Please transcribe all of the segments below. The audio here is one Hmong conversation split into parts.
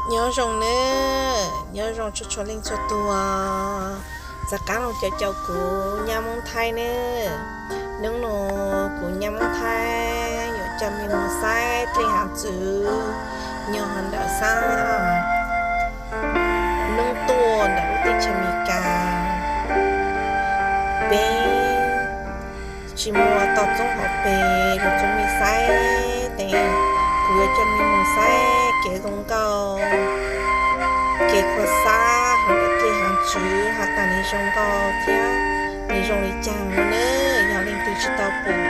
Nyob zoo nawb, nyob zoo txhua txhua leej txhua tus, txav qab los caum caum kuv Nyab Moob Thaib nawb. Hnub no kuv Nyab Moob Thaib yuav coj mej mus saib dlej hav txwv nyob ntawm sab noob tuaj ntawm lub teb chaws Amelikas. Peb tsis muaj toj roob hauv pes rau txhua mej saib, ces kuv yuav coj mej mus saib kev zoo nkauj, kev khuam xab hauv dlej hav txwv has tas nws zoo nkauj thiab nws zoo li cas no nawb. Yog leej twg tsis tau pum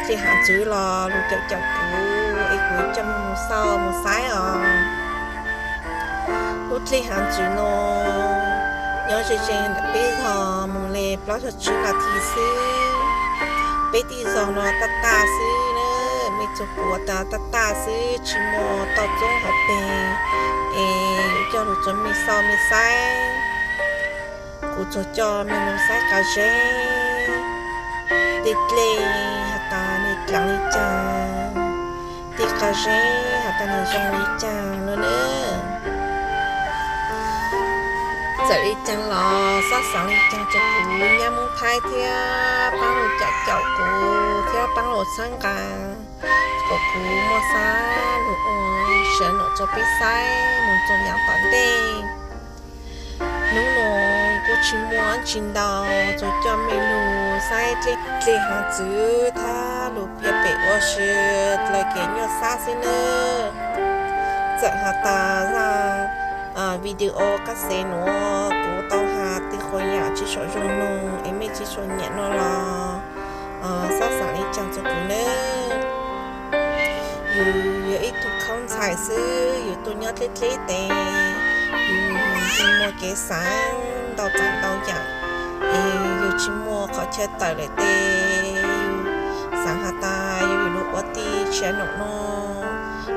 dlej hav txwv los lug caum caum kuv es kuv yuav coj mej mus xauj mus saib os. Lub dlej hav txwv no nyob ze ze ntawm peb zos mus li plaub caug tsib nas this xwb. Peb tej zos no taj taj xwb na, mej tsuas pum tas taj taj xwb, tsis muaj toj roob hauv pes es yuav coj lug txhua mej xauj mej saib. Kuv tsuas coj mej mus saib qab zeb, tej dlej has tas nws dlaav li cas, tej qab zeb has tas nws zoo li cas no nawb. Txawm li cas los xob xaav li cas rau kuv Nyab Moob Thaib thiab paab lug caum caum kuv thiab paab lug txhawb nqa kom kuv muaj sab lug ua sawv nom rua peb saib moog rua yav tom ntej. Hnub no kuj tsis muaj dlaab tsi ntau, tsuas coj mej lug saib dlej hav txwv thab lug piav pem ua si dlawg kev nyuaj sab xwb nawb. Txawm has tas zaj video qab xev nuav kuv tau has tej qhov yaam tsis tshua zoo mloog es mej tsis tshua nyiam no los xob xaav li cas rua kuv nawb. Yus yog ib tug khaub ntxhais xwb, yus tuaj nyob dleb dleb tes, yus tsis muaj kev xaav ntau tsav ntau yaam, es yus tsis muaj qhov chaw tawm lawm tes yus xaav has tas yus lug ua tij tshiab nom no.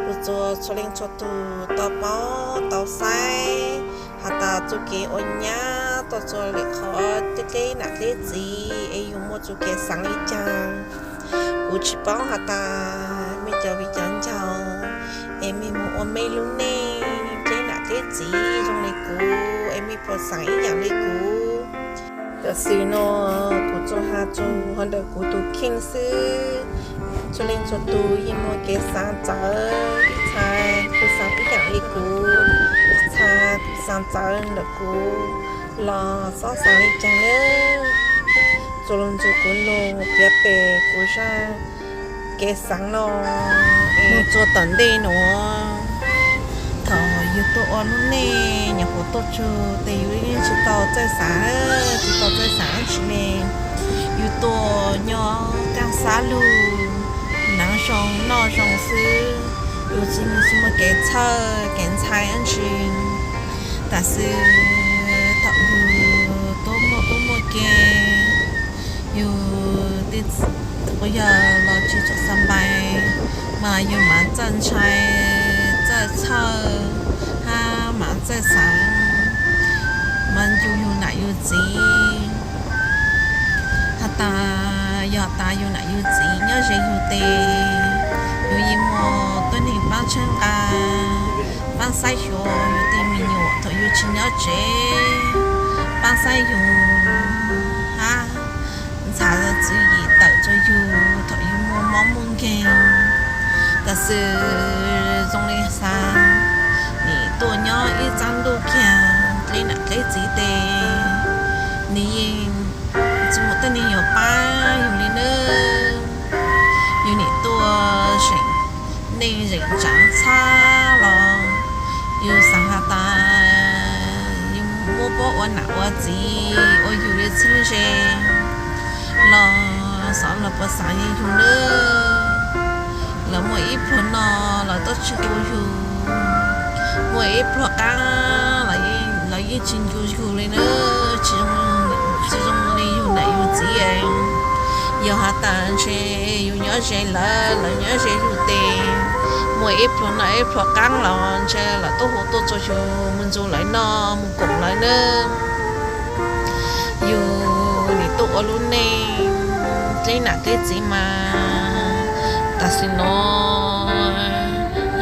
Lug txug txhua leej txhua tug tau paub tau saib has tas txuj kev ua nyab tuaj txug lwm qhov dleb dleb nam dleb txiv es yus muaj txuj kev xaav li cas. Kuv tsis paub has tas mej cov viv cov ncaus es mej moog ua mej lub neej dleb nam dleb txiv zoo li kuv es mej puas xaav ib yaam li kuv. Tam sim no kuv tsuas has txug ntawm kuv tug kheej xwb. Txhua leej txhua tug yeej muaj kev xaav txawv, ib txha kuj xaav ib yaam li kuv, ib txha kuj xaav txawv ntawm kuv los xob xaav li cas nawb. Txuas lug ntxuas kuv lug piav pem kuv zaj kev xaav no moog txug tom ntej nuav. Thaum yus tuaj ua lub neej nyuam qhuav tuaj txug tes yus yeej tsis tau txawj xaav, tsis tau txawj xaav dlaab tsi ne. Yus tuaj nyob kaaj xab lug, naav zoo noj zoo xwb, yus tsis muaj kev txhawj kev ntxhais dlaab tsi. Tab sis thaum yus tuaj muaj tub muaj ke, yus tej quas yawg los tsis txom xa npais, mas yus maam txawj ntshai, txawj txhawj, hab maam txawj xaav, mas yus yug nam yug txiv. Has tas yog tas yus nam yus txiv nyob ze yus tes, yus yeej muaj tuab neeg paab tshawb nqa, paab saib xyuas yus tej me nyuam thaum yus tsis nyob tsev, paab saib yus hab ntxhais txwv yim tawm rua yus thaum yus muaj mob muaj nkeeg. Tab sis zoo li xaav, nim tuaj nyob ib txaab ntuj kiag dleb nam dleb txiv tes, nws yeej tsis muaj tuab neeg yuav paab yus li nawb. Yus nim tuaj zeem neej zeem tsaav txhab los yus xaav has tas yus muab puab ua nam ua txiv ua yus li txheeb ze los xyov lawv puas xaav li yus nawb. Lawv muaj ib pluag noj lawv tuaj tsis hu yus, muaj ib pluag qaab lawv yeej tsis ncu yus li nawb. Tsis zoo li yus nam yus txiv. Yog has tas ntshe yus nyob ze lawv, lawv nyob ze yus tes, muaj ib pluag noj ib pluag qaab los ntshe lawv tuaj hu tuaj txug yus mus ntxuag lawv noj mus koom lawv nawb. Yus nim tuaj ua lub neej dleb nam dleb txiv mas tam sim no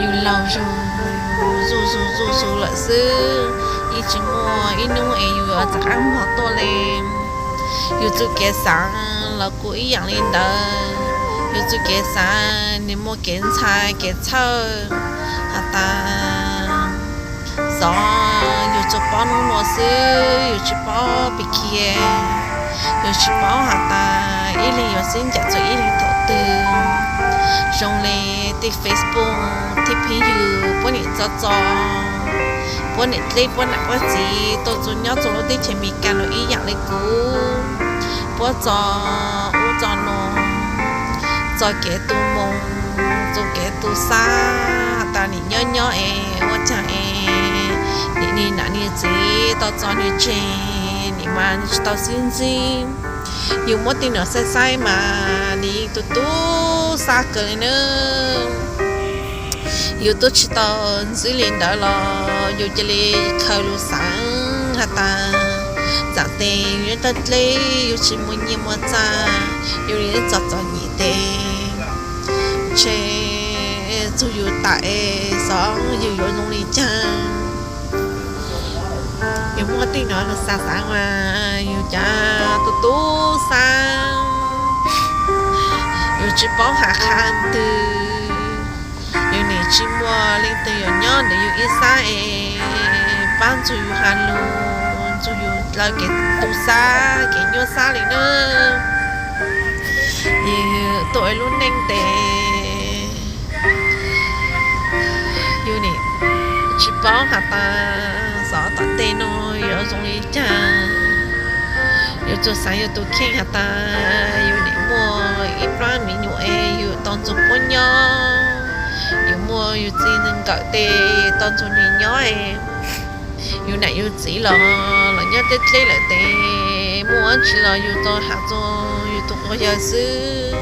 yus laug zug zuj zus zuj zus lawm xwb, yeej tsis muaj ib hnub es yus yuav rov qab mog tuaj li. Yus txoj kev xav los kuj ib yam li ntawd, yus txoj kev xav nws muaj kev ntxhais kev txhawj has tas xyov yus tsuas paub hnub no xwb, yus tsis paub pib khi, yus tsis paub has tas ib leeg yuav sib ncaim txog ib leeg thaum twg. Zoo li tej Facebook thiab phooj ywg puab nim tso tso, puab niam dleb puab nam puab txiv tuaj txug nyob txug lub teb chaws Amelikas los ib yam li kuv, puab tso ub tso no, tso kev tu moo, tso kev tu xab, tas nim nyob nyob es ua caag es nim niag nam niag txiv tau tso nwg tseg, nim mas nwg tsis tau xib ntsib. Yus muab tej nuav saib saib mas nws yeej tu tu xab kawg li nawb. Yus tub tsis tau ntsib li ntawd los yus cia li khaws lug xaav has tas txaam tes yus dleb dleb, yus tsis muaj nyiaj muaj txag, yus li txom txom nyem tes ntshe txug yus tas es xyov yus yuav zoo li caag. Yus muaj tej nuav lug xav xav mas yus cav tu tu xab, yus tsis paub has qha twg, yus nim tsis muaj leej twg yuav nyob ntawm yus ib sab es pab ntxug yus has lug, ntxug yus dlaw kev tu xab kev nyuaj xab li nawb. Yus tuaj ua lub neej tes yus nim tsis paub has tas xyov tom ntej no yuav zoo li caag. Yus tsuas xaav yus tus kheej has tas yus nim muaj ib plab me nyuam es yus tau ntxug puab nyob, yus muaj yus txiv nkawm tes tau ntxug nwg nyob es yus nam yus txiv los los nyob dleb dleb lawm tes muaj dlaab tsi los yus tau has rua yus tus quas yawg xwb.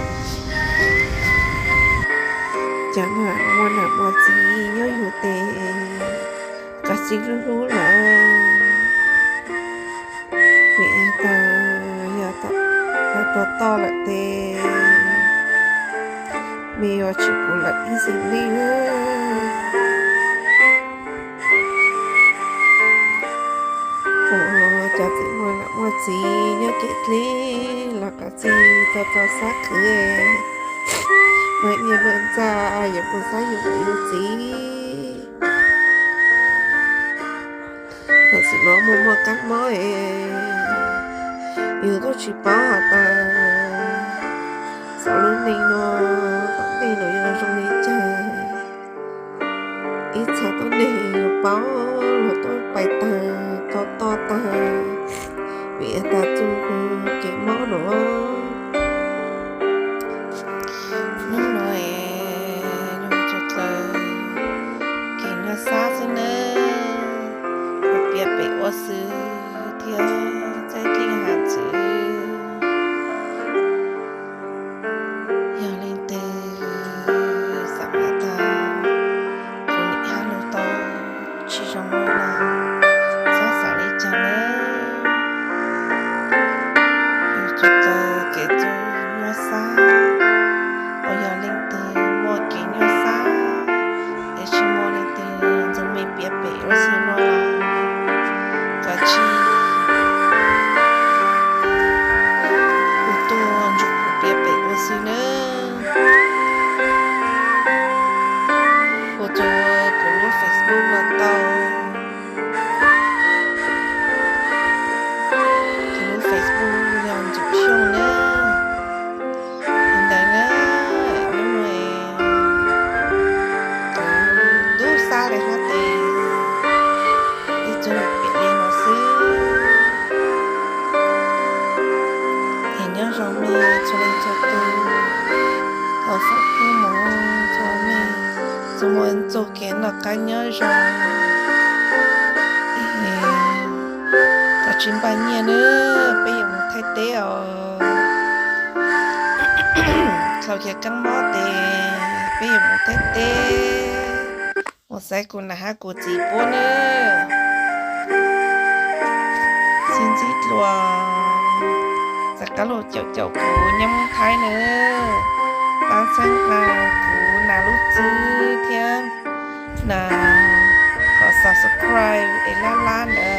Cov muaj nam muaj txiv nyob yus tes kav tsij hlub hlub lawv, vim tas yog tau toj lawm tes mej yuav tsis pum lawm ib txhis neej. Cov txawm muaj nam muaj txiv nyob kev dleb los kav tsij tau txhob xav khwv, muaj nyiaj muaj txag yuav mus xav yus nam yus txiv. Tam sim no muaj muaj kab mob es yus kuj tsis paub has tas xyov lub neej no tom ntej no yuav zoo li caag. Ib txha tuab neeg yus paub los tuab pais taag, tau toj taag, vim tas txug kev mob no. Hnub no es yus tsuas dlaws kev nyuaj sab xwb nawb, piav pem ua xwb thiab txaij dlej has txwv. Yog leej twg xav has tas kuv nim hab lug tau tsis zoo no los txhob xav li cas nawb. Yus tsuas dlaws kev tu nyuaj sab, uas yog leej twg muaj kev nyuaj sab es tsis muaj leej twg ntxuag mej piav pem ua xwb no los kav tsij hu tuaj nrug kuv piav pem ua xwb nawb. Hu rua kuv lub Facebook los tau, kuv lub Facebook yog Ntxoov Xyooj nawb. Li ntawd na, hnub no kuv tub sab li hab tes ib txwm piav li no xwb. Es nyob zoo mej txhua leej txhua tug, thov foom koob moov rua mej txhua muaj txuj kev noj qab nyob zoo. Thov tsis npaj nyiaj nawb, peb yuav mus Thaib teb os. Dlhau kiag kaab mob tes peb yuav mus Thaib teb, mus xaiv kuv nam hab kuv txiv puab nawb. Txhiab ntxib dlua, txav qab lug caum caum kuv nyob Moob Thaib nawb, paab txhawb nqa kuv nam lub txwb thiab nam qhov xav subscribe es lab lab ntawd.